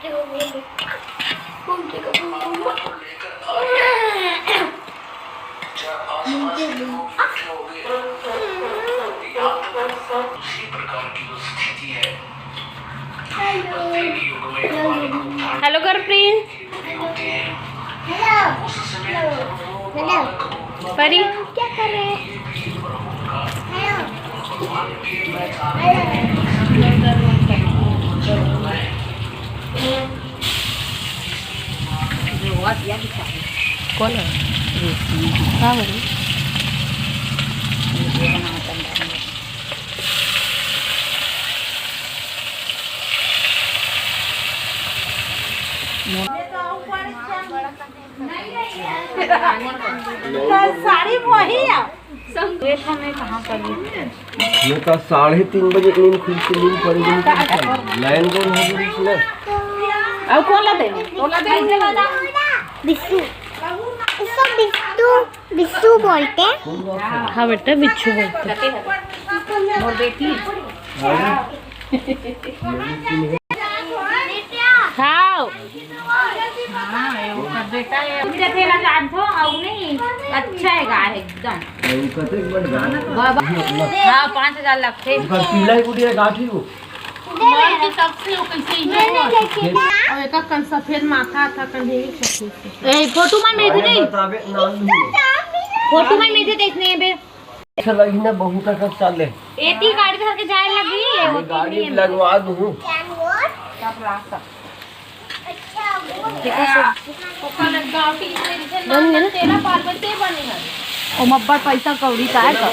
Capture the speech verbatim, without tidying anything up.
Hello Gurpreet. परी। क्या कर रहे हैं? कौन है? हाँ, बोलिए। साड़ी वही है। ये तो साढ़े तीन बजे नींद खुलती, नींद पड़ी, नींद पड़ी। लाइन गोल हो गई इसमें। अब कौन ला दे? कौन ला दे? बिस्सू। इसको बिस्सू, बिस्सू बोलते हैं। हाँ बेटा, बिच्छू बोलते हैं। मोर बेटी। हाँ। हाँ, ये ओकर बेटा है। पूजा थेला जानथो, अउ नहीं, अच्छा है गाय एकदम। बाबा, हाँ, पाँच हजार लगथे। ओकर पीला ही गुड़िया गाठी वो। मर के तब से वो कैसे ही मैंने हुआ। लेके ना। अउ एकर कन सफेद माथा था, कन हे सफेद। ए, फोटो में मेरे नहीं। बतावे नाम नहीं। फोटो में मेरे देखने बे। अच्छा लगी ना, बहुत अच्छा चाल ले। एती गाड़ी धर के जाए लगी। ये गाड़ी लगवा दूँ। बन गया ना? तेरा पार्वती बने है। ओ मब्बा पैसा कौड़ी का है तो।